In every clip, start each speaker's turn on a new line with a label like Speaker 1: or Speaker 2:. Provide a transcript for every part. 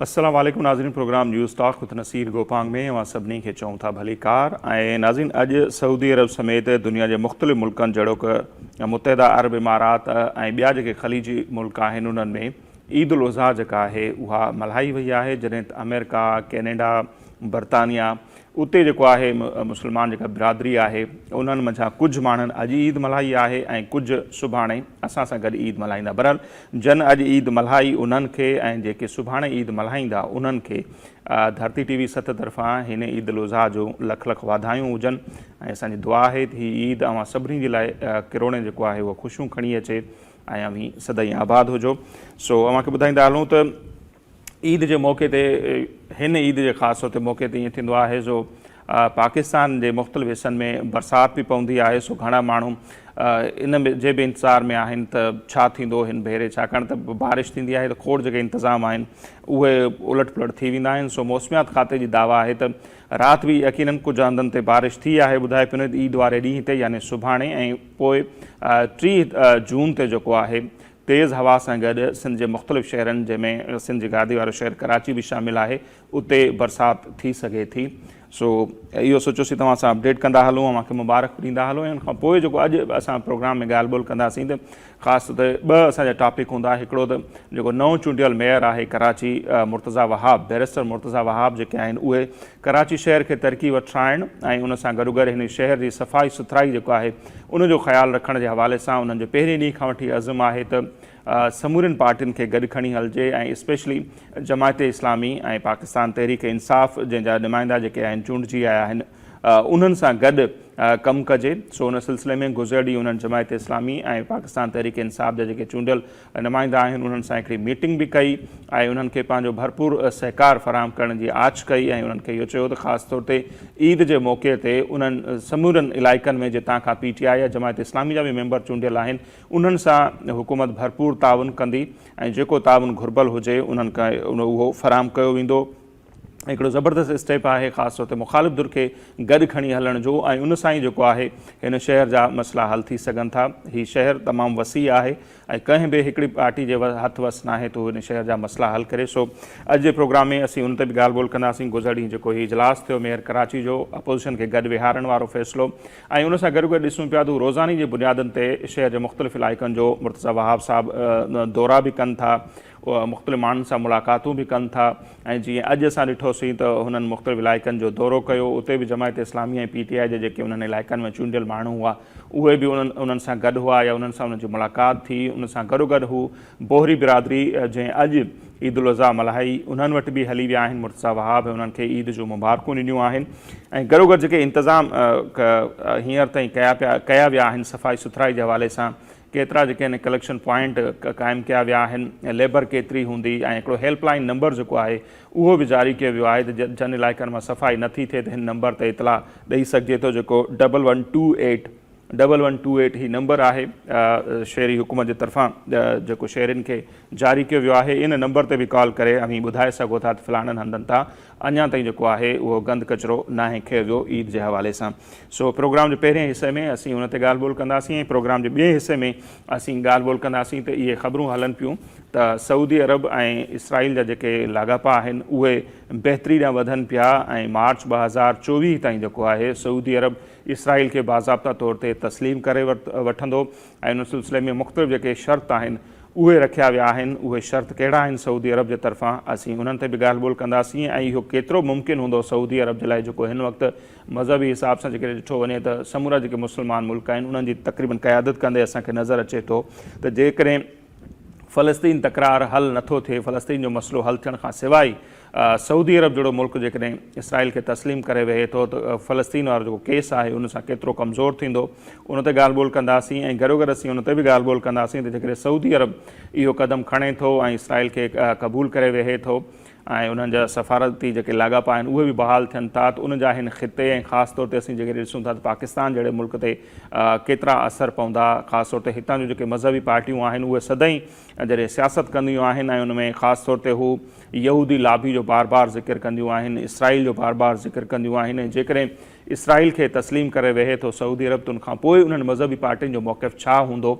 Speaker 1: السلام عليڪم ناظرين programme news talk with Naseer Gopang ۾ اوهان سڀني کي چئون ٿا ڀليڪار ۽ ناظرين اڄ سعودي عرب سميت دنيا جي مختلف ملڪن جهڙوڪ متحده عرب امارات ۽ ٻيا جيڪي خليجي ملڪ آهن انهن ۾ عيد الاضحيٰ جيڪا آهي اها ملهائي وئي آهي جڏهن ته آمريڪا ڪينيڊا برطانيا اتي جيڪو آهي مسلمان جيڪا برادري آهي انهن منجهان ڪجهه ماڻهن اڄ عيد ملهائي آهي ۽ ڪجهه سڀاڻي اسان سان گڏ عيد ملهائيندا بهرحال جن اڄ عيد ملهائي انهن کي ۽ جيڪي سڀاڻي عيد ملهائيندا انهن کي ڌرتي ٽي وي ست طرفان هن عيد الاضحيٰ جون لک لک واڌايون هجن ۽ اسان جي دعا آهي ته هي عيد اوهان سڀني جي لاء ڪروڙين جيڪو آهي اهو خوشيون کڻي اچي ۽ اوهين سدائين آباد هجو سو اوهان کي ٻڌائيندا هلون ته عيد جي موقعي تي هن عيد جي خاص طور تي موقعي تي ائين ٿيندو آهي جو پاڪستان جي مختلف حصن ۾ برسات به پوندي آهي سو گهڻا ماڻهو ان جي به انتظار ۾ آهن ته ڇا ٿيندو هن ڀيري ڇاڪاڻ ته بارش ٿيندي آهي ته کوڙ جيڪي انتظام آهن اهي الٽ پلٽ ٿي ويندا آهن سو موسميات کاتي جي دعويٰ آهي ته رات به يقينن ڪجهه هنڌن تي بارش ٿي آهي ٻڌائي پيو عيد واري ڏينهن تي يعني سڀاڻي ۽ پوء 30 جون تي جيڪو آهي تيز هوا سان گڏ سنڌ جي مختلف شهرن جنهن ۾ سنڌ جي گادي وارو شهر ڪراچي به شامل آهي اتي برسات ٿي سگهي ٿي سو اهو سوچيوسين توهان سان اپڊيٽ ڪندا هلون اوهان کي مبارڪ به ڏيندا هلون ۽ ان کان پوء جيڪو اڄ اسان پروگرام ۾ ڳالهه ٻولهه ڪنداسين ته خاص طور تي ٻه اسان جا ٽاپڪ هوندا هڪڙو ته جيڪو نئون چونڊيل ميئر آهي ڪراچي مرتضيٰ وهاب بئريسٽر مرتضيٰ وهاب جيڪي آهن اهي ڪراچي شهر کي ترقي وٺرائڻ ۽ ان سان گڏوگڏ هن شهر جي صفائي سٿرائي جيڪو آهي ان جو خيال رکڻ جي حوالي سان انهن جو پهرين ڏينهن کان وٺي عزم آهي ته سمورين پارٽين کي گڏ کڻي هلجي ۽ اسپيشلي جماعت اسلامي ۽ پاڪستان تحريڪ انصاف جنهن جا نمائندا جيڪي آهن چونڊجي آيا آهن انهن سان گڏ ڪم ڪجي سو ان سلسلي ۾ گذريل ڏينهن انهن جماعت اسلامي ۽ پاڪستان تحريڪ انصاف جا جيڪي چونڊيل نمائندا آهن انهن سان هڪڙي ميٽنگ به ڪئي ۽ انهن کي پنهنجو ڀرپور سهڪار فراهم ڪرڻ جي آڇ ڪئي ۽ انهن کي اهو چيو ته خاص طور تي عيد جي موقعي تي انهن سمورن علائقن ۾ جتان کان پي ٽي آء يا جماعت اسلامي جا به ميمبر چونڊيل آهن انهن سان حڪومت ڀرپور تعاون ڪندي ۽ جيڪو تعاون گهربل هجي انهن کي اهو فراهم ڪيو ويندو. هڪڙو زبردست اسٽيپ آهي خاص طور تي مخالف ڌر کي گڏ کڻي هلڻ جو ۽ ان سان ئي جيڪو آهي هن شهر جا مسئلا حل ٿي سگهن ٿا هي شهر تمام وسيع آهي ۽ ڪنهن به هڪڙي پارٽي جي هٿ وس ناهي ته هو هن شهر جا مسئلا حل ڪري سو اڄ جي پروگرام ۾ اسين ان تي به ڳالهه ٻولهه ڪنداسين گذريل ڏينهن جيڪو هي اجلاس ٿيو ميئر ڪراچي جو اپوزيشن کي گڏ ويهارڻ وارو فيصلو ۽ ان سان گڏ گڏ ڏسون پيا ته هو روزاني جي بنيادن تي شهر جي مختلف علائقن جو مرتضيٰ وهاب صاحب دورا به ڪن ٿا مختلف ماڻهن سان ملاقاتون به ڪن ٿا ۽ جيئن اڄ اسان ڏٺوسين ته هنن مختلف علائقن جو دورو ڪيو اتي به جماعت اسلامي ۽ پي ٽي آء جا جيڪي انهن علائقن ۾ چونڊيل ماڻهو هئا اهي به انهن انهن سان گڏ هئا يا انهن سان انهن جي ملاقات ٿي ان سان گڏوگڏ هو بوهري برادري جنهن اڄ عيد الاضحيٰ ملهائي انهن وٽ به هلي ويا آهن مرتضيٰ وهاب ۽ انهن کي عيد جون مبارڪون ڏنيون آهن ۽ گڏوگڏ جيڪي انتظام هينئر تائين ڪيا پيا ڪيا ويا آهن صفائي سٿرائي جي حوالي سان ڪيترا جيڪي آهن ڪليڪشن پوائنٽ قائم ڪيا ويا آهن ليبر ڪيتري هوندي ۽ هڪڙو هيلپ لائن نمبر جيڪو آهي اهو به جاري ڪيو ويو آهي ته جن علائقن مان صفائي نٿي ٿئي ته هن نمبر تي اطلاع ڏئي سگهجي ٿو جيڪو double one two eight double one two eight هي نمبر آهي شهري حڪومت جي طرفان جيڪو شهرين کي جاري ڪيو ويو آهي ان نمبر تي به ڪال ڪري اوهين ٻڌائي سگهو ٿا ته فلاڻن هنڌن تان اڃا تائين جيڪو آهي اهو گند ڪچرو ناهي کنيو ويو عيد جي حوالي سان سو پروگرام جي پهرين حصي ۾ اسين ان تي ڳالهه ٻولهه ڪنداسين ۽ پروگرام جي ٻئي حصي ۾ اسين ڳالهه ٻولهه ڪنداسين ته اهي خبرون هلن پيون ته سعودي عرب ۽ اسرائيل جا جيڪي لاڳاپا آهن اهي بهتري ڏانهن وڌن پيا ۽ مارچ 2024 تائين جيڪو آهي سعودي عرب اسرائيل کي باضابطا طور تي تسليم ڪري وٺندو ۽ ان سلسلي ۾ مختلف جيڪي شرط آهن اهي رکيا ويا آهن اهي شرط ڪهڙا آهن سعودي عرب جي طرفان اسين انهن تي به ڳالهه ٻولهه ڪنداسين ۽ اهو ڪيترو ممڪن هوندو سعودي عرب جي لاء جيڪو هن وقت مذهبي حساب سان جيڪڏهن ڏٺو وڃي ته سمورا جيڪي مسلمان ملڪ آهن انهن جي تقريبن قيادت ڪندي اسان کي نظر اچي ٿو ته جيڪڏهن فلسطين تڪرار حل نٿو ٿئي، فلسطين جو مسئلو حل ٿيڻ کان سواء ئي سعودي عرب جهڙو ملڪ جيڪڏهن اسرائيل کي تسليم ڪري ويهي ٿو ته فلسطين وارو جيڪو ڪيس آهي ان سان ڪيترو ڪمزور ٿيندو ان تي ڳالهه ٻولهه ڪنداسين ۽ گڏوگڏ اسين ان تي به ڳالهه ٻولهه ڪنداسين ته جيڪڏهن سعودي عرب اهو قدم کڻي ٿو ۽ اسرائيل کي قبول ڪري ويهي ٿو ۽ انهن جا سفارتي جيڪي لاڳاپا آهن اهي به بحال ٿين ٿا ته ان جا هن خطي ۽ خاص طور تي اسين جيڪڏهن ڏسون ٿا ته پاڪستان جهڙي ملڪ تي ڪيترا اثر پوندا خاص طور تي هتان جون جيڪي مذهبي پارٽيون آهن اهي سدائين جڏهن سياست ڪنديون آهن ۽ ان ۾ خاص طور تي هو يهودي لابي جو بار بار ذڪر ڪنديون آهن اسرائيل جو بار بار ذڪر ڪنديون آهن ۽ جيڪڏهن اسرائيل کي تسليم ڪري ويهي ٿو سعودي عرب ته ان کان پوء انهن مذهبي پارٽين جو موقف ڇا هوندو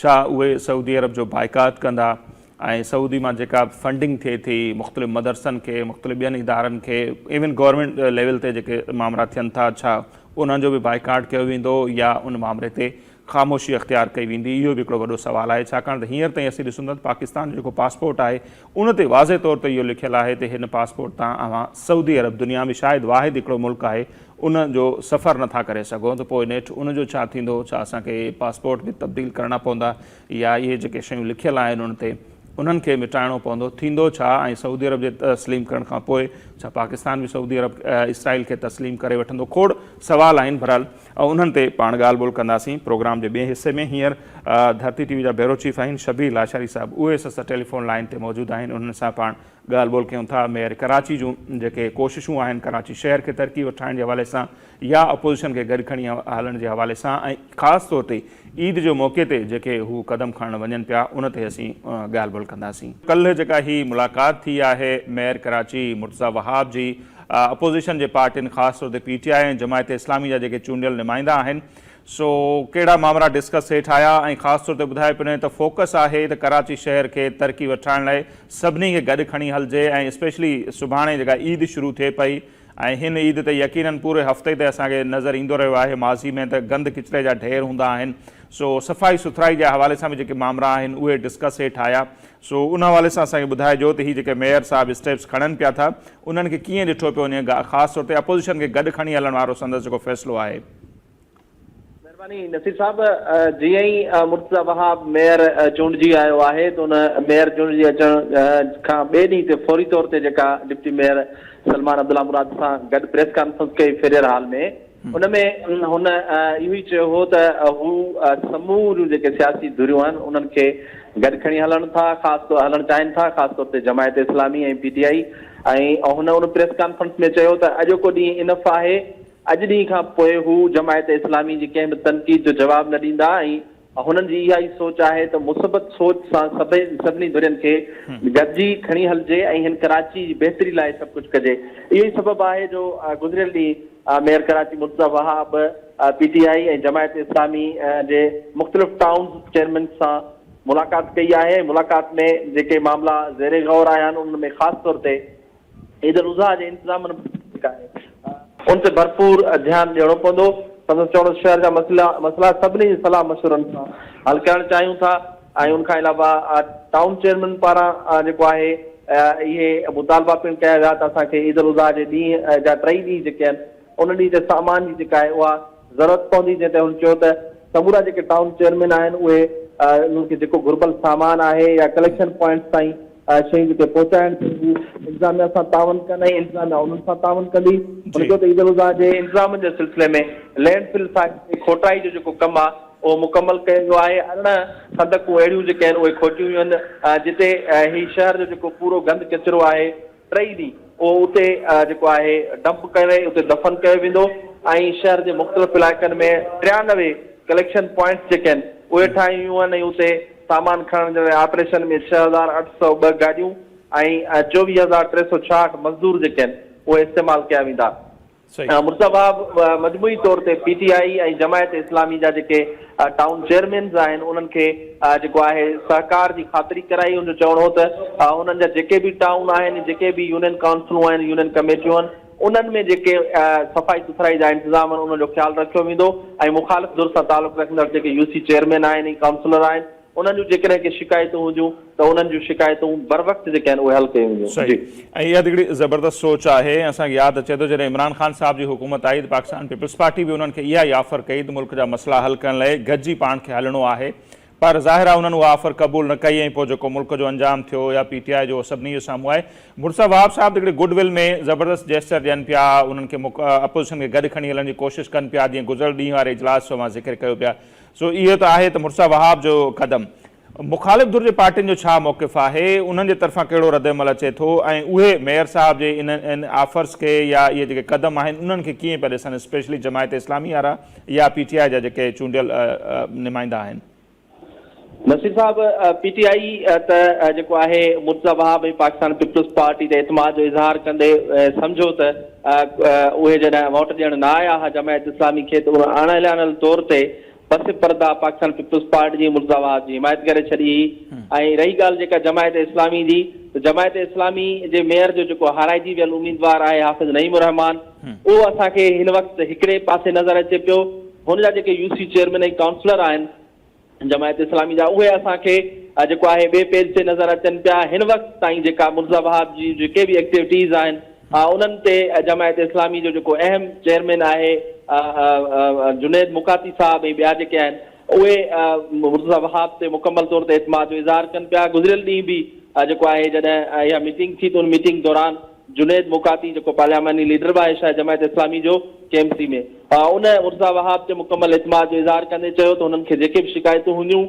Speaker 1: ڇا اهي سعودي عرب جو بائيڪاٽ ڪندا؟ ۽ سعودي مان جيڪا به فنڊنگ ٿئي ٿي مختلف مدرسن کي مختلف ٻين ادارن کي ايون گورنمينٽ ليول تي جيڪي مامرا ٿين ٿا ڇا انهن جو به بائيڪاٽ ڪيو ويندو يا ان مامري تي خاموشي اختيار ڪئي ويندي اهو به هڪڙو وڏو سوال آهي ڇاڪاڻ ته هينئر تائين اسين ڏسون ٿا ته پاڪستان جو جيڪو پاسپورٽ آهي ان تي واضح طور تي اهو لکيل آهي ته هن پاسپورٽ تان اوهان سعودي عرب دنيا ۾ شايد واحد هڪڙو ملڪ آهي ان جو سفر نٿا ڪري سگهو ته پوء نيٺ ان جو ڇا ٿيندو ڇا اسان کي پاسپورٽ به تبديل ڪرڻا پوندا يا اهي جيڪي شيون لکيل آهن ان تي انهن کي مٽائڻو پوندو، ٿيندو ڇا ۽ سعودي عرب جي تسليم ڪرڻ کان پوء ڇا پاڪستان به سعودي عرب اسرائيل کي تسليم ڪري وٺندو کوڙ سوال آهن بھرحال انهن تي پاڻ ڳالهه ٻولهه ڪنداسين پروگرام جي ٻئي حصي ۾ هينئر ڌرتي ٽي وي جا بيورو چيف آهن شبير لاشاري صاحب اهي سس ٽيليفون لائين تي موجود آهن انهن سان پاڻ ڳالهه ٻولهه ڪيون ٿا ميئر ڪراچي جون جيڪي ڪوششون آهن ڪراچي شهر کي ترقي وٺرائڻ جي حوالي سان يا اپوزيشن کي گڏ کڻي هلڻ جي حوالي سان ۽ خاص طور تي عيد جو موقعي تي جيڪي هو قدم کڻڻ وڃن پيا ان تي اسين ڳالهه ٻولهه ڪنداسين. ڪلهه جيڪا هي ملاقات ٿي آهي ميئر ڪراچي مرتضيٰ وهاب جي اپوزيشن جي پارٽين خاص طور تي پي ٽي آء ۽ جماعت اسلامي جا جيڪي چونڊيل نمائندا آهن سو ڪهڙا مامرا ڊسڪس هيٺ آيا ۽ خاص طور تي ٻڌايو پيو وڃي ته فوڪس آهي ته ڪراچي شهر کي ترقي وٺرائڻ لاء سڀني کي گڏ کڻي هلجي ۽ اسپيشلي سڀاڻي جيڪا عيد شروع ٿئي پئي ۽ هن عيد تي يقينن پوري هفتي تي اسان کي نظر ايندو رهيو آهي ماضي ۾ ته گند ڪچري جا ڍير هوندا آهن سو صفائي سٿرائي جي حوالي سان به جيڪي مامرا آهن اهي ڊسڪس هيٺ آيا سو ان حوالي سان اسان کي ٻڌائجو ته هي جيڪي ميئر صاحب اسٽيپس کڻن پيا ٿا انهن کي ڪيئن ڏٺو پيو وڃي خاص طور تي اپوزيشن کي گڏ کڻي هلڻ وارو سندس جيڪو فيصلو آهي.
Speaker 2: مهرباني نصير صاحب جيئن ئي مرتضيٰ وهاب ميئر چونڊجي آيو آهي ته ان ميئر چونڊجي اچڻ کان ٻئي ڏينهن تي فوري طور تي جيڪا ڊپٽي ميئر سلمان عبدالله مراد سان گڏ پريس ڪانفرنس ڪئي فريئر هال ۾ ان ۾ هن اهو ئي چيو هو ته هو سموريون جيڪي سياسي ڌريون آهن انهن کي گڏ کڻي هلڻ ٿا خاص طور هلڻ چاهين ٿا خاص طور تي جماعت اسلامي ۽ پي ٽي آئي ۽ هن ان پريس ڪانفرنس ۾ چيو ته اڄوڪو ڏينهن انف آهي اڄ ڏينهن کان پوء هو جماعت اسلامي جي ڪنهن به تنقيد جو جواب نه ڏيندا ۽ هنن جي اها ئي سوچ آهي ته مثبت سوچ سان سڀني ڌرين کي گڏجي کڻي هلجي ۽ هن ڪراچي جي بهتري لاء سڀ ڪجهه ڪجي. اهو ئي سبب آهي جو گذريل ڏينهن mayor Karachi Murtaza Wahab P T I ۽ Jamaat Islami جي مختلف ٽائونز چيئرمين سان ملاقات ڪئي آهي ۽ ملاقات ۾ جيڪي معاملا زير غور آيا آهن انهن ۾ خاص طور تي عيد الاضحيٰ جي انتظامن جيڪا آهي ان تي ڀرپور ڌيان ڏيڻو پوندو. سندس چوڻ هو ته شهر جا مسئلا سڀني جي صلاح مشورن سان حل ڪرڻ چاهيون ٿا ۽ ان کان علاوه ٽائون چيئرمين پاران جيڪو آهي اهي مطالبا پڻ ڪيا ويا ته اسان کي عيد الاضحيٰ جي ڏينهن جا ٽئي ڏينهن جيڪي آهن ان ڏينهن تي سامان جي جيڪا آهي اها ضرورت پوندي جنهن تي هن چيو ته سمورا جيڪي ٽائون چيئرمين آهن اهي انهن کي جيڪو گهربل سامان آهي يا ڪليڪشن پوائنٽس تائين شيون جيڪي پهچائڻ تي هو انتظاميا سان تعاون ڪن ۽ انتظاميا انهن سان تعاون ڪندي. هن چيو ته عيد الاضحيٰ جي انتظامن جي سلسلي ۾ لينڊ فل سائيٽ تي کوٽائي جو جيڪو ڪم آهي اهو مڪمل ڪيو ويو آهي، 18 خندقون اهڙيون جيڪي آهن اهي کوٽيون ويون آهن جتي هي شهر جو جيڪو پورو گند ڪچرو آهي ٽئي ڏينهن اهو اتي جيڪو آهي ڊمپ ڪري اتي دفن ڪيو ويندو ۽ شهر جي مختلف علائقن ۾ 93 ڪليڪشن پوائنٽس جيڪي آهن اهي ٺاهيون ويون آهن ۽ اتي سامان کڻڻ جي لاء آپريشن ۾ 6802 گاڏيون ۽ 24366 مزدور جيڪي آهن اهي استعمال ڪيا ويندا. مرتضيٰ وهاب مجموعي طور تي پي ٽي آء ۽ جماعت اسلامي جا جيڪي ٽائون چيئرمينز آهن انهن کي جيڪو آهي سهڪار جي خاطري ڪرائي ان جو چوڻ هو ته انهن جا جيڪي به ٽائون آهن جيڪي به يونين ڪائونسلون آهن يونين ڪميٽيون آهن انهن ۾ جيڪي صفائي سٿرائي جا انتظام آهن انهن جو خيال رکيو ويندو ۽ مخالف ڌر سان تعلق رکندڙ جيڪي يو سي چيئرمين آهن ۽ ڪائونسلر آهن انهن جون جيڪڏهن ڪي شڪايتون هونديون ته انهن جون شڪايتون بروقت جيڪي آهن اهي حل ڪيون وينديون.
Speaker 1: صحيح
Speaker 2: جي.
Speaker 1: ۽ اها ته هڪڙي زبردست سوچ آهي ۽ اسان کي ياد اچي ٿو جڏهن عمران خان صاحب جي حڪومت آئي ته پاڪستان پيپلز پارٽي به انهن کي اها ئي آفر ڪئي ته ملڪ جا مسئلا حل ڪرڻ لاء گڏجي پاڻ کي هلڻو آهي پر ظاهر آهي انهن اها آفر قبول نه ڪئي ۽ پوء جيڪو ملڪ جو انجام ٿيو يا پي ٽي آء جو اهو سڀني جي سامهون آهي. مرتضيٰ وهاب صاحب ته هڪڙي گڊ will ۾ زبردست جيسچر ڏين پيا انهن کي اپوزيشن کي گڏ کڻي هلڻ جي ڪوشش ڪن پيا جيئن گذريل ڏينهن واري اجلاس جو اوهان ذڪر ڪيو پيا سو اهو ته آهي ته مرتضيٰ وهاب جو قدم، مخالف ڌر جي پارٽين جو ڇا موقف آهي، انهن جي طرفان ڪهڙو ردعمل اچي ٿو ۽ اهي ميئر صاحب جي انهن آفرز کي يا اهي جيڪي قدم آهن انهن کي ڪيئن پيا ڏسن اسپيشلي جماعت اسلامي وارا يا پي ٽي آء جا جيڪي چونڊيل نمائندا آهن.
Speaker 2: نصير صاحب پي ٽي آء ته جيڪو آهي مرتضيٰ وهاب ۽ پاڪستان پيپلز پارٽي تي اعتماد جو اظهار ڪندي سمجهيو ته اهي جڏهن ووٽ ڏيڻ نه آيا ها جماعت اسلامي کي ته اڻ اعلانيل طور تي پس پرده پاڪستان پيپلز پارٽي جي مرتضيٰ وهاب جي حمايت ڪري ڇڏي هئي ۽ رهي ڳالهه جيڪا جماعت اسلامي جي ته جماعت اسلامي جي ميئر جو جيڪو هارائجي ويل اميدوار آهي حافظ نعيم الرحمان اهو اسان کي هن وقت هڪڙي پاسي نظر اچي پيو هن جا جيڪي يو سي چيئرمين ۽ ڪائونسلر آهن جماعت اسلامي جا اهي اسان کي جيڪو آهي ٻئي پيج تي نظر اچن پيا هن وقت تائين جيڪا مرتضيٰ وهاب جي جيڪي به ايڪٽيوٽيز آهن انهن تي جماعت اسلامي جو جيڪو اهم چيئرمين آهي جنيد مقاتي صاحب ۽ ٻيا جيڪي آهن اهي مرتضيٰ وهاب تي مڪمل طور تي اعتماد جو اظهار ڪن پيا گذريل ڏينهن به جيڪو آهي جڏهن اها ميٽنگ ٿي ته ان ميٽنگ دوران جنيد مقاتي جيڪو پارلياماني ليڊر به آهي شايد جماعت اسلامي جو ڪي ايم سي ۾ ان مرتضيٰ وهاب تي مڪمل اعتماد جو اظهار ڪندي چيو ته هنن کي جيڪي به شڪايتون هونديون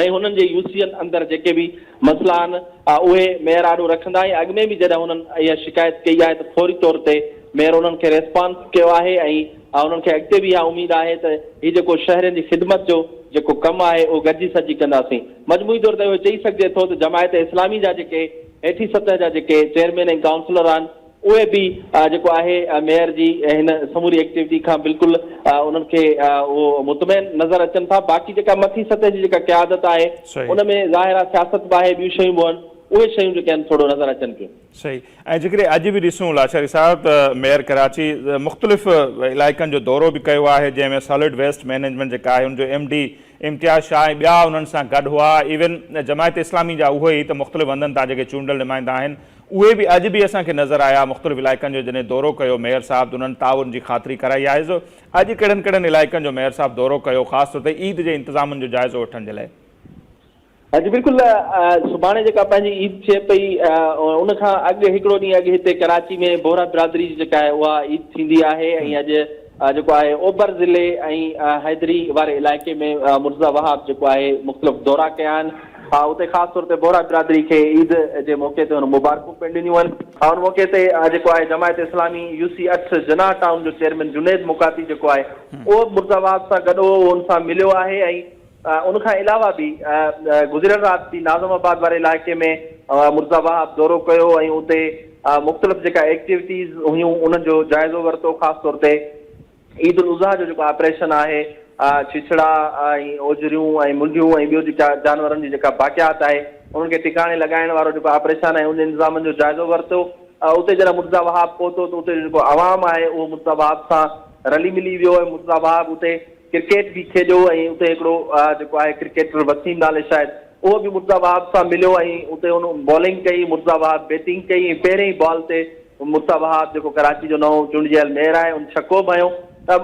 Speaker 2: ۽ هنن جي يو سين اندر جيڪي به مسئلا آهن اهي ميئر آڏو رکندا ۽ اڳ ۾ به جڏهن هنن اها شڪايت ڪئي آهي ته فوري طور تي ميئر انهن کي ريسپانس ڪيو آهي ۽ انهن کي اڳتي به اها اميد آهي ته هي جيڪو شهرين جي خدمت جو جيڪو ڪم آهي اهو گڏجي سڏجي ڪنداسين. مجموعي طور تي اهو چئي سگهجي ٿو ته جماعت اسلامي جا جيڪي هيٺين سطح جا جيڪي چيئرمين ۽ ڪائونسلر آهن اهي به جيڪو آهي ميئر جي هن سموري ايڪٽيوٽي کان بلڪل انهن کي اهو مطمئن نظر اچن ٿا باقي جيڪا مٿين سطح جي جيڪا قيادت آهي ان ۾ ظاهر آهي سياست به آهي ٻيون شيون به آهن اهي شيون جيڪي آهن ٿورو نظر اچن پيون.
Speaker 1: صحيح ۽ جيڪڏهن اڄ به ڏسون لاشاري صاحب ته ميئر ڪراچي مختلف علائقن جو دورو به ڪيو آهي جنهن ۾ سالڊ ويسٽ مئنيجمينٽ جيڪا آهي ان جو ايم ڊي امتياز شاهه ۽ ٻيا انهن سان گڏ هئا. ايون جماعت اسلامي جا اهي ئي ته مختلف هنڌن تان جيڪي چونڊيل نمائندا آهن اهي به اڄ به اسان کي نظر آيا مختلف علائقن جو جڏهن دورو ڪيو ميئر صاحب ته انهن تعاون جي خاطري ڪرائي آهي سو اڄ ڪهڙن ڪهڙن علائقن جو ميئر صاحب دورو ڪيو خاص طور تي عيد جي انتظامن جو جائزو وٺڻ جي لاء.
Speaker 2: جي بلڪل سڀاڻي جيڪا پنهنجي عيد ٿئي پئي ان کان اڳ هڪڙو ڏينهن اڳ هتي ڪراچي ۾ بوهرا برادري جي جيڪا آهي اها عيد ٿيندي آهي ۽ اڄ جيڪو آهي اوڀر ضلعي ۽ حيدري واري علائقي ۾ مرتضيٰ وهاب جيڪو آهي مختلف دورا ڪيا آهن اتي خاص طور تي بوهرا برادري کي عيد جي موقعي تي هن مبارڪون پڻ ڏنيون آهن ان موقعي تي جيڪو آهي جماعت اسلامي يو سي اٺ جناح ٽائون جو چيئرمين جنيد مقاتي جيڪو آهي اهو به مرتضيٰ وهاب سان گڏ هو اهو ان سان مليو آهي ۽ ان کان علاوه به گذريل رات به ناظم آباد واري علائقي ۾ مرتضيٰ وهاب دورو ڪيو ۽ اتي مختلف جيڪا ايڪٽيوٽيز هيون انهن جو جائزو ورتو خاص طور تي عيد الاضحيٰ جو جيڪو آپريشن آهي ڇڇڙا ۽ اوجريون ۽ منڍيون ۽ ٻيو جيڪا جانورن جي جيڪا باقيات آهي انهن کي ٽڪاڻي لڳائڻ وارو جيڪو آپريشن آهي ان جي انتظامن جو جائزو ورتو اتي جڏهن مرتضيٰ وهاب پهتو ته اتي جو جيڪو عوام آهي اهو مرتضيٰ وهاب سان رلي ملي ويو ۽ مرتضيٰ وهاب اتي ڪرڪيٽ به کيڏيو ۽ اتي هڪڙو جيڪو آهي ڪرڪيٽر وسيم نالي شايد اهو به مرتضيٰ وهاب سان مليو ۽ اتي هن بالنگ ڪئي مرتضيٰ وهاب بيٽنگ ڪئي ۽ پهرين ئي بال تي مرتضيٰ وهاب جيڪو ڪراچي جو نئون چونڊجي آيل ميئر آهي ان ڇڪو به هنيو ته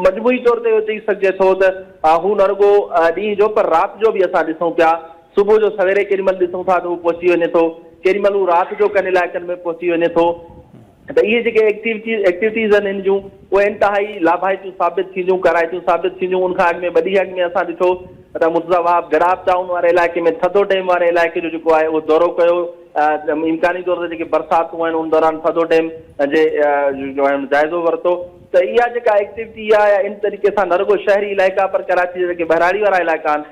Speaker 2: مجموعي طور تي اهو چئي سگهجي ٿو ته هو نه رڳو ڏينهن جو پر رات جو به اسان ڏسون پيا صبح جو سويري ڪيڏي مهل ڏسون ٿا ته هو پهچي وڃي ٿو ڪيڏي مهل هو رات جو ڪن علائقن ۾ پهچي وڃي ٿو. ته اهي جيڪي ايڪٽيوٽيز آهن هن جون اهي انتهائي لاڀائتيون ثابت ٿينديون، ڪارائتيون ثابت ٿينديون. ان کان اڳ ۾ ٻه ڏينهن اڳ ۾ اسان ڏٺو ته مرتضيٰ وهاب گڏاپ ٽائون واري علائقي ۾ ٿڌو ڊيم واري علائقي جو جيڪو آهي اهو دورو ڪيو. امڪاني طور تي جيڪي برساتون آهن ان دوران ٿڌو ڊيم جي جو آهي جائزو ورتو ته اها جيڪا ايڪٽيوٽي آهي ان طريقي سان نه رڳو شهري علائقا پر ڪراچي جا جيڪي ٻهراڙي وارا علائقا آهن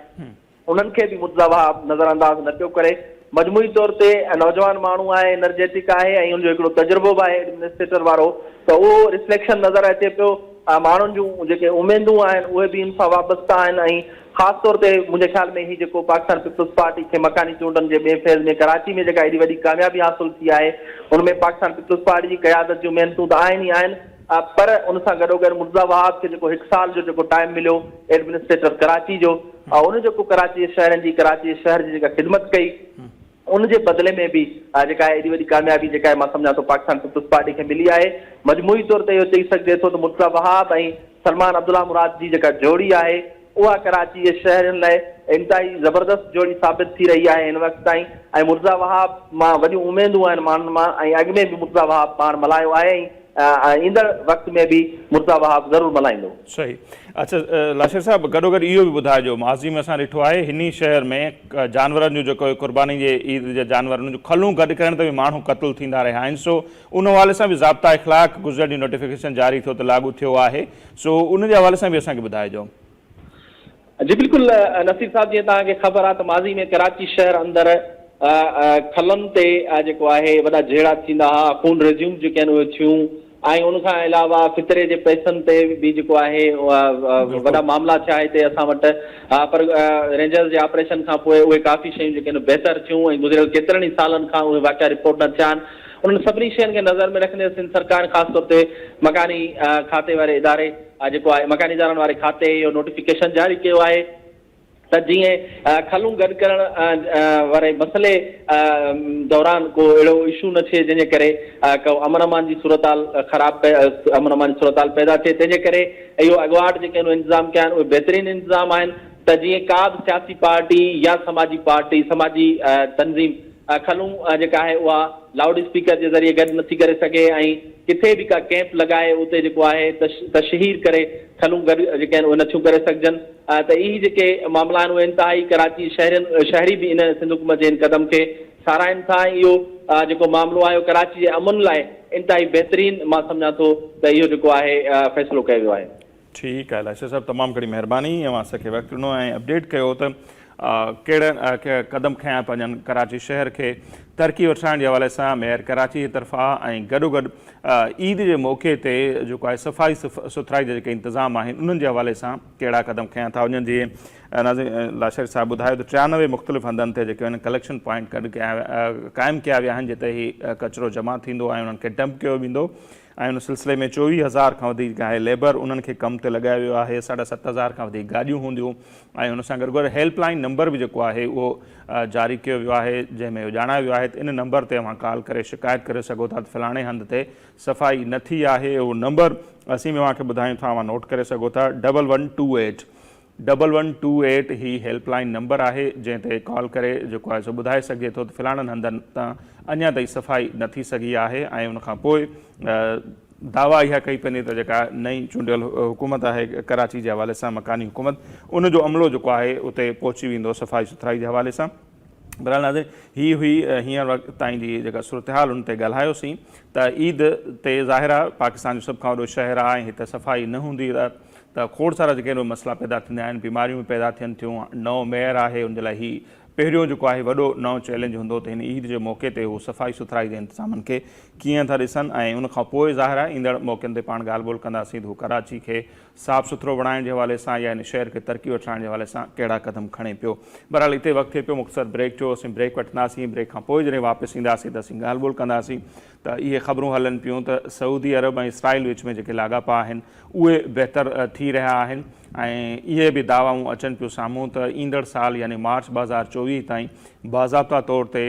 Speaker 2: انهن کي به مرتضيٰ وهاب نظر انداز نه پيو ڪري. مجموعي طور تي نوجوان ماڻهو آهي، انرجيٽڪ آهي ۽ ان جو هڪڙو تجربو به آهي ايڊمنسٽريٽر وارو ته اهو رفليڪشن نظر اچي پيو. ماڻهن جون جيڪي اميدون آهن اهي به ان سان وابسته آهن ۽ خاص طور تي منهنجي خيال ۾ هي جيڪو پاڪستان پيپلز پارٽي کي مڪاني چونڊن جي ٻئين فيز ۾ ڪراچي ۾ جيڪا ايڏي وڏي ڪاميابي حاصل ٿي آهي ان ۾ پاڪستان پيپلز پارٽي جي قيادت جون محنتون ته آهن ئي آهن پر ان سان گڏوگڏ مرتضيٰ وهاب کي جيڪو هڪ سال جو جيڪو ٽائيم مليو ايڊمنسٽريٽر ڪراچي جو ان جيڪو ڪراچي جي شهرين جي ڪراچي جي شهر جي جيڪا خدمت ڪئي ان جي بدلي ۾ به جيڪا آهي ايڏي وڏي ڪاميابي جيڪا آهي مان سمجهان ٿو پاڪستان پيپلز پارٽي کي ملي آهي مجموعي طور تي اهو چئي سگهجي ٿو ته مرتضيٰ وهاب ۽ سلمان عبدالله مراد جي جيڪا جوڙي آهي اها ڪراچي جي شهرين لاء انتهائي زبردست جوڙي ثابت ٿي رهي آهي هن وقت تائين ۽ مرتضيٰ وهاب مان وڏيون اميدون آهن ماڻهن مان ۽ اڳ ۾ به مرتضيٰ وهاب پاڻ ملهايو آهي ۽ ايندڙ وقت ۾ به مرتضيٰ وهاب ضرور ملهائيندو.
Speaker 1: صحيح اڇا لاشاري صاحب گڏوگڏ اهو به ٻڌائجو ماضي ۾ اسان ڏٺو آهي هن ئي شهر ۾ جانورن جو جيڪو قرباني جي عيد جا جانور انهن جون کلون گڏ ڪرڻ تي به ماڻهو قتل ٿيندا رهيا آهن سو ان حوالي سان به ضابطا اخلاق گذريل ڏينهن نوٽيفڪيشن جاري ٿيو ته لاڳو ٿيو آهي سو ان جي حوالي سان به اسان کي ٻڌائجو.
Speaker 2: جي بلڪل نصير صاحب جيئن توهان کي خبر آهي ته ماضي ۾ ڪراچي شهر اندر کلن تي جيڪو آهي وڏا جهيڙا ٿيندا ها خون ريزيون جيڪي آهن اهي ٿيون. ۽ ان کان علاوه فطري جي پئسن تي به جيڪو آهي وڏا معاملا ٿيا هتي اسان وٽ پر رينجرز جي آپريشن کان پوء اهي ڪافي شيون جيڪي آهن بهتر ٿيون ۽ گذريل ڪيترن ئي سالن کان اهي واقعا رپورٽ نه ٿيا آهن انهن سڀني شين کي نظر ۾ رکندي سنڌ سرڪار خاص طور تي مڪاني کاتي واري اداري جيڪو آهي مڪاني ادارن واري کاتي اهو نوٽيفڪيشن جاري ڪيو آهي ته جيئن کلون گڏ ڪرڻ واري مسئلي دوران ڪو اهڙو اشو نه ٿئي جنهن جي ڪري ڪو امن امان جي صورتحال خراب امن امان جي صورتحال پيدا ٿئي تنهن جي ڪري اهو اڳواٽ جيڪي انهن انتظام ڪيا آهن اهي بهترين انتظام آهن ته جيئن ڪا به سياسي پارٽي يا سماجي پارٽي سماجي تنظيم کلون جيڪا آهي اها لائوڊ اسپيڪر جي ذريعي گڏ نٿي ڪري سگهي ۽ ڪٿي به ڪا ڪئمپ لڳائي اتي جيڪو آهي تشهير ڪري کلون گڏ جيڪي آهن اهي نٿيون ڪري سگهجن ته اهي جيڪي معاملا آهن اهي انتهائي ڪراچي شهرين شهري به ان سنڌ حڪومت جي ان قدم کي ساراهين ٿا ۽ اهو جيڪو معاملو آهي اهو ڪراچي جي امن لاء انتهائي بهترين مان سمجهان ٿو ته اهو جيڪو آهي فيصلو ڪيو ويو آهي.
Speaker 1: ٺيڪ آهي لاشاري صاحب تمام گهڻي مهرباني اوهان اسان کي وقت ڏنو ۽ اپڊيٽ ڪيو ته ڪهڙا قدم کنيا پنهنجن ڪراچي شهر کي ترقي وٺرائڻ جي حوالي سان ميئر ڪراچي جي طرفان ۽ گڏوگڏ عيد جي موقعي تي جيڪو آهي صفائي سٿرائي جا جيڪي انتظام آهن انهن جي حوالي سان ڪهڙا قدم کنيا ٿا وڃن جيئن ناظرين لاشاري صاحب ٻڌايو ته 93 مختلف هنڌن تي جيڪي آهن ڪليڪشن پوائنٽ گڏ ڪيا قائم ڪيا ويا آهن جتي هي ڪچرو جمع ٿيندو ۽ انهن کي ڊمپ ڪيو ويندو ۽ ان سلسلي ۾ 24 هزار کان وڌيڪ آهي ليبر انهن کي ڪم تي لڳايو ويو آهي ساڍا 7000 کان وڌيڪ گاڏيون هونديون ۽ ان سان گڏ گڏ هيلپ لائين نمبر به جيڪو آهي اهو جاري ڪيو ويو آهي جنهن ۾ اهو ڄاڻايو ويو آهي ته ان نمبر تي اوهان ڪال ڪري شڪايت ڪري سگهو ٿا ته فلاڻي هنڌ تي صفائي نه ٿي آهي اهو نمبر اسين به اوهان کي ٻڌايون ٿا اوهان نوٽ ڪري سگهو ٿا double one two eight double one two eight هي هيلپ لائين نمبر آهي جنهن تي ڪال ڪري جيڪو آهي سو ٻڌائي سگهجي ٿو ته فلاڻن هنڌن تان اڃا تائين صفائي نه ٿي سگهي آهي ۽ ان کان پوء دعويٰ اها ڪئي پئي وڃي ته جيڪا نئين چونڊيل حڪومت آهي ڪراچي جي حوالي سان مڪاني حڪومت ان جو عملو جيڪو آهي اتي پهچي ويندو صفائي سٿرائي جي حوالي سان. بهرحال ناظرين هي هئي هينئر وقت تائين جي جيڪا صورتحال ان تي ڳالهايوسين ته عيد تي ظاهر آهي پاڪستان جو سڀ کان وڏو شهر آهي ۽ هتي صفائي نه هوندي ته کوڙ سارا جيڪي آهن اهي مسئلا پيدا ٿيندا آهن بيماريون به پيدا ٿين ٿيون نئون ميئر آهي ان جي لاء هي پهريون جيڪو آهي وڏو نئون چئلينج هوندو ته هن عيد جي موقعي تي هو صفائي سٿرائي جي انتظامن کي ڪيئن ٿا ڏسن ۽ ان کان پوء ظاهر آهي ايندڙ موقعن تي پاڻ ڳالهه ٻولهه ڪنداسين ته هو ڪراچي کي صاف سٿرو بڻائڻ جي حوالي سان يا هن شهر کي ترقي وٺرائڻ جي حوالي سان ڪهڙا قدم کڻي پيو. بهرحال هتي وقت ٿئي پيو مختصر بريڪ جو اسين بريڪ وٺنداسين بريڪ کان پوء جڏهن واپس اينداسين ته اسين ڳالهه ٻولهه ڪنداسين ته اهي خبرون هلن پيون ته سعودي عرب ۽ اسرائيل وچ ۾ جيڪي لاڳاپا آهن اهي بهتر ٿي رهيا آهن ۽ اهي به دعوائون اچن پيون سامهون ته ايندڙ سال يعني مارچ 2024 تائين باضابطا طور تي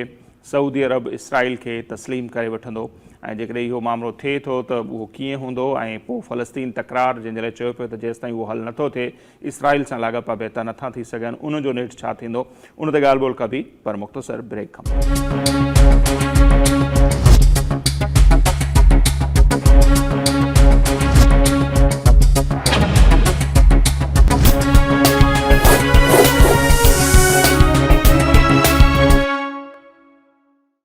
Speaker 1: سعودي عرب اسرائيل کي تسليم ڪري وٺندو ۽ جيڪڏهن اهو مامرو ٿئي ٿو ته اهو ڪيئن هوندو ۽ پوء فلسطين تڪرار جنهن جي لاء چيو پيو ته جيستائين اهو حل نٿو ٿئي اسرائيل سان لاڳاپا بهتر نٿا ٿي سگهن ان جو نيٺ ڇا ٿيندو ان تي ڳالهه ٻولهه ڪبي پر مختصر بريڪ کان پوء.